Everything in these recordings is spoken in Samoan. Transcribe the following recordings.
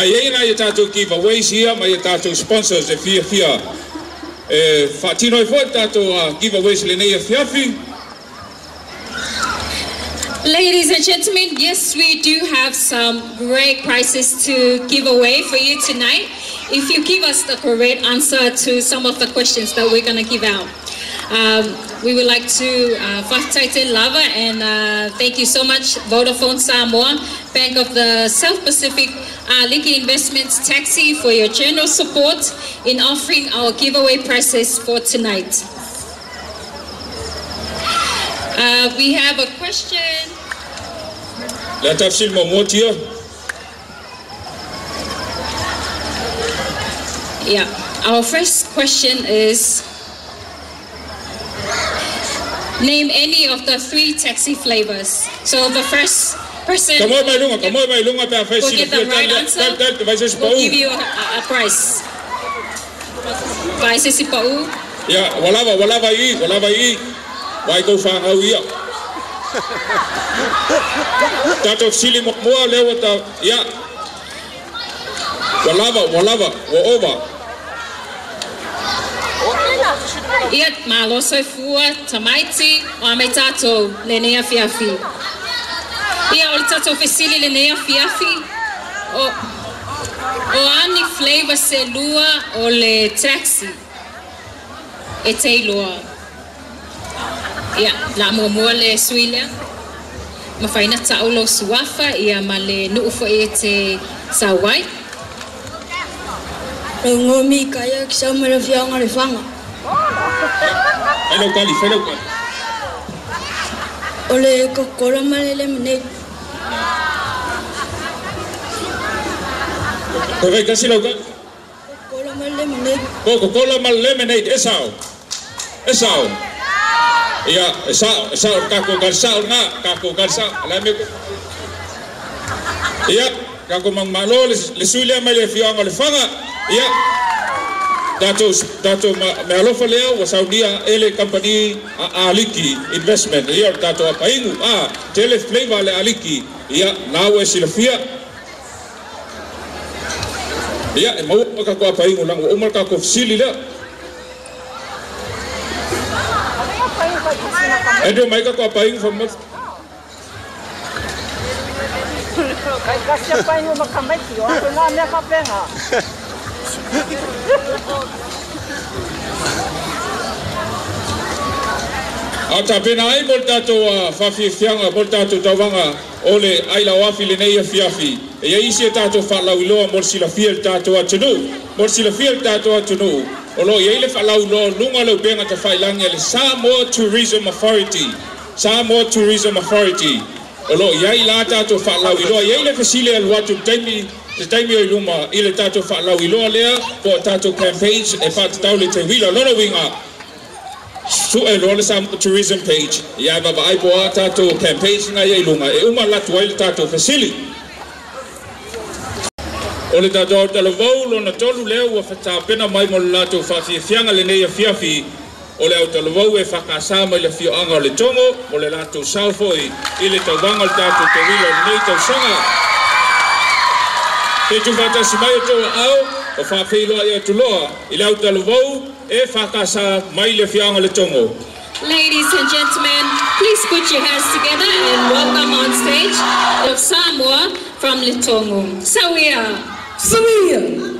Ai ai na ia tātou giveaways ia ma ia tātou sponsors e fia fia. E whaatino e fo tātou giveaways le nei afiafi. Ladies and gentlemen, yes, we do have some great prizes to give away for you tonight if you give us the correct answer to some of the questions that we're going to give out. We would like to whakataite lava and thank you so much Vodafone Samoa, Bank of the South Pacific, Aliki Investments Taxi for your general support in offering our giveaway prizes for tonight. We have a question. La tafsil momotia. Yeah, our first question is, name any of the 3 taxi flavors. So the first person will get the right answer, we'll give you a prize. Yeah, walava i. Wai kau whangau ia. Tātou sili mua lewa ta, ia. Walava, wa ova. Ia, malo soifua, tamaiti, o ame tātou, le nei afiafi. Ia, o le tātou fesili le nei afiafi, o ani flavor se lua o le taxi. E te iloa. Ia, la mua le suilea. Mawhaina taulo suafa, ia ma le nuufo e te sawai. Ngomi kaya ki sa mala fianga le fanga. Hello kali, hello kali. Ole Coca-Cola ma le lemonade. Koe kasi lau kali. Coca-Cola ma le lemonade. Coca-Cola ma le lemonade, esau. Esau. Ia, esau kako garsau na, kako garsau. La me. Ia, kako mangmalo le suilea mai le fianga le fanga. Ia. Tato me alofa lea wa saunia ele company Aliki Investment. Ia tato apaingu a tele flavor le Aliki. Ia nawe silafia. Ia e mau ka ko apaingu langu umar ka ko sili lea. Andrew mai ka ko apaingu fa mo. Kai kasi apaingu makamaiti o na mea ka penga. A tapena ai mo tātou whawhiwhianga, mo tātou tauanga o le aila wafi le nei afiafi. E ia isi e tātou whalauiloa mo le silafia le tātou atunu. Mo le silafia le tātou atunu. O lo ia i le whalauiloa lunga le upenga ta whailangi le Samoa Tourism Authority. Samoa Tourism Authority. O lo ia i la tātou whalauiloa. Ia i le fasile alu atu taimi. Te taimi o iluma i le tātou whalauiloa lea po tātou campaigns e whātatau le te wila lona winga. Sue loa le Samoa Tourism page. Ia vava ai po a tātou campaigns nga ia ilunga. E uma latu ai le tātou fesili. O le tātou autalavou lona tolu lea ua whatapena mai mo le lātou whawhiawhianga le nei afiafi. O le autalavou e whakasa mai le fioanga o le tongo o le lātou saufoi i le tauanga o le tātou te wila o le nei tausanga. Te tūwhatasi mai o tō au, o whawhiloa i atuloa, i le autalavou e whakasa mai le fianga le tongo. Ladies and gentlemen, please put your hands together and welcome on stage of Samoa from Letogo. Sawia! Sawia!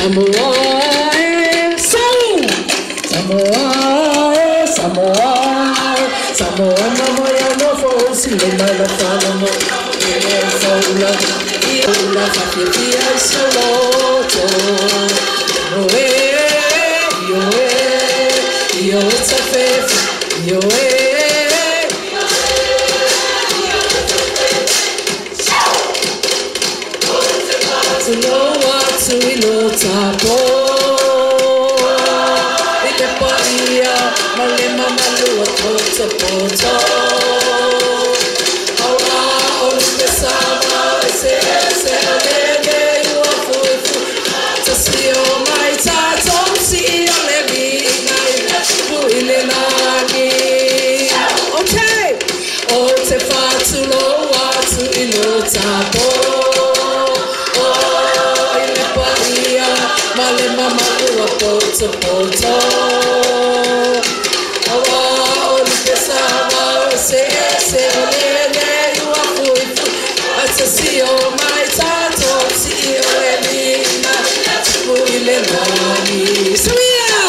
Samoa, Samoa, Samoa, mama ya no fosi le mala fala no, faula, ula fafia solo to, oe, yo e, yo tafef, yo e. Po I te paia ma le mamalu o poto poto. Aua o le sama e se se o le ua fui fui. Ta si o mai tātou si o le mi ngai pui le lagi. Okay! O te whātulo atu i lo tapo. O i le paia ma le mamalu o poto poto. Aua o le sama o se se o le le ua fui fui. Ata si o mai tātou si o le mi ngai pui le lagi. Suia!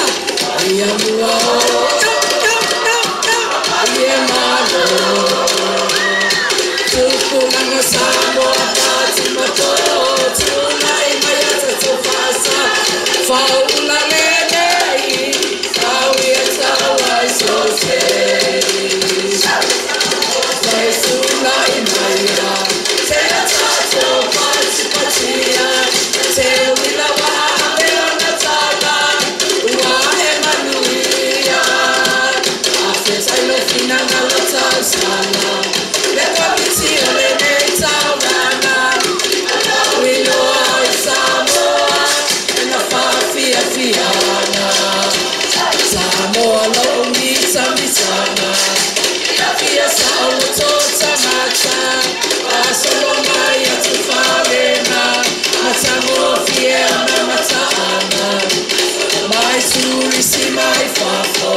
Ia mua o ia malo. Tupulanga Samoa pati mato tunai mai ata tau fasa. Faula lenei au ia tau ai so se. Fai sulai maia te atato pati patia. Te wila wa me ona tala ua e manuia. A fetai lo finanga lo tau sana. Le komiti o le nei taulana. Wiloa i Samoa e na whaafiafiana. Samoa lo mita mitana. Fia sa o to tamata. A solo mai atu wharena. Matango fia na mataana. Mai turisi mai fafo.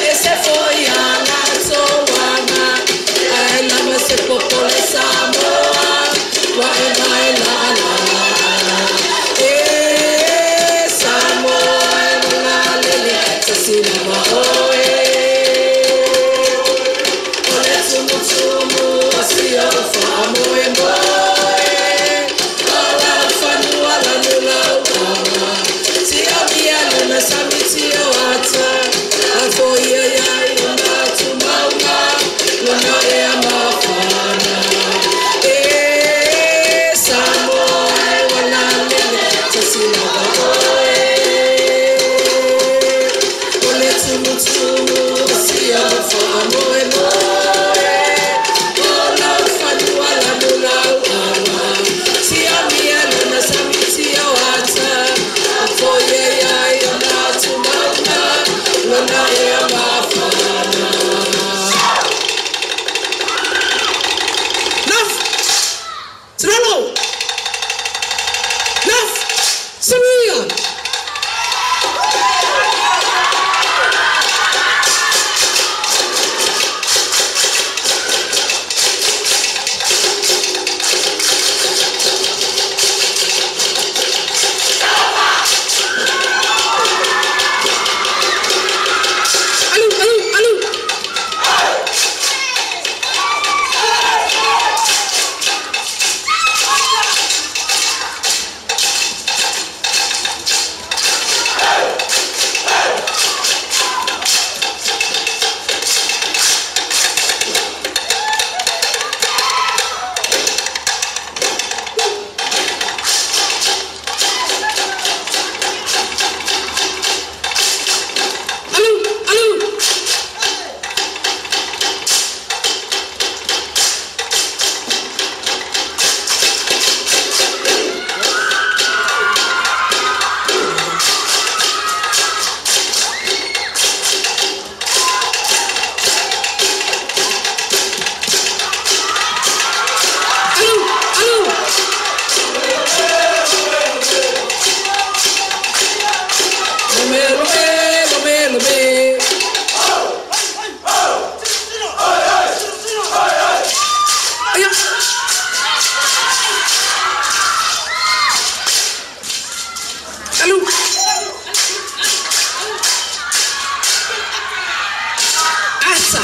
E se foi ana toana. Ai lava se popole Samoa. Wa e mai la la la. E Samoa e la lele. Tasina ma oe. O le tumu tumu o si o wha moe moe. O la whanua la nula uama. Tia mia luna sami tia ata. A fo ia ia i luna tumaunga. Luna e a mawhana. E Samoa e wala lele. Tasina wa oe. O le tumu tumu o si o wha moe moe. O la whanua la nula uama. Tia mia luna sami tia ata. A fo ia ia i luna tumaunga. Luna e a mawhana. Naf! Trello! Naf! Suia! Alu, alu, alu! Alu, alu! Alu, alu! Lome, lome, lome, lome. Aya! Alu! Asa!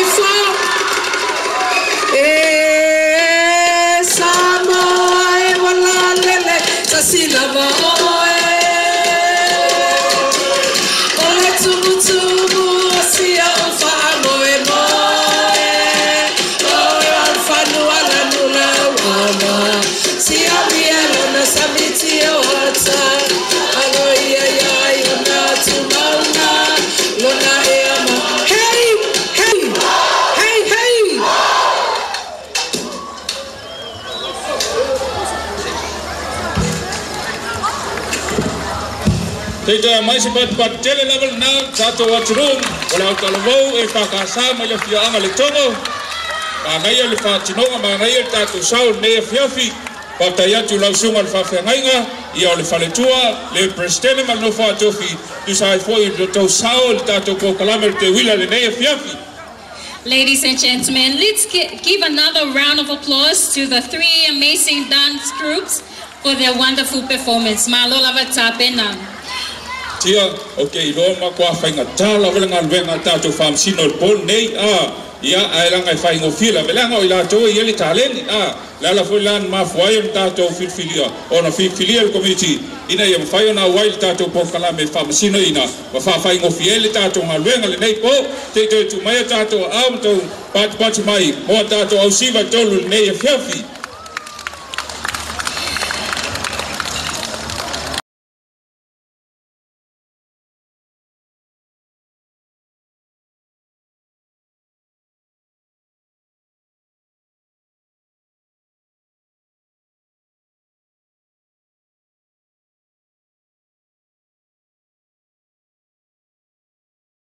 Ifo! E Samoa e wala lele. Tasi lava oe. O le tumutumu o sia o whaamoe moe. Oe o whanua lanu lauana. Sia mia lona samiti o ata. Alo ia ia i ona tumauna. Lona e ama. Hey! Hey! Hey! Hey! Te toe mai se patupatu tele lava lenā tatou atunuu o le autalavou e faakasā mai le afioaga Letogo. Manaia le faatinoga, manaia le tatou sao i lenei afiafi. Faafetai atu i lau susuga i le faafeagaiga ia o le faletua, le Peresetene ma le nofo a tofi, tusa ai foi i le tou sao i le tatou polokalame o le teuila i lenei afiafi. Ladies and gentlemen, let's give another round of applause to the three amazing dance groups for their wonderful performance. Malo lava tapena. Tia, ou te iloa ma matua faigata lava le galuega a le tatou faamasino i le po lenei, a, ia, ae leaga e faigofie lava, leaga o i latou e i ai le taleni, a, le ala foi la na mafua ai ona tatou filifilia, ona filifilia e le Komiti, ina ia mafai ona auai i le tatou polokalame e faamasinoina ma faafaigofie ai le tatou galuega lenei po. Te i toe tuu mai a tatou aao ma tou patupatu mai mo a tatou ausiva e tolu i lenei afiafi.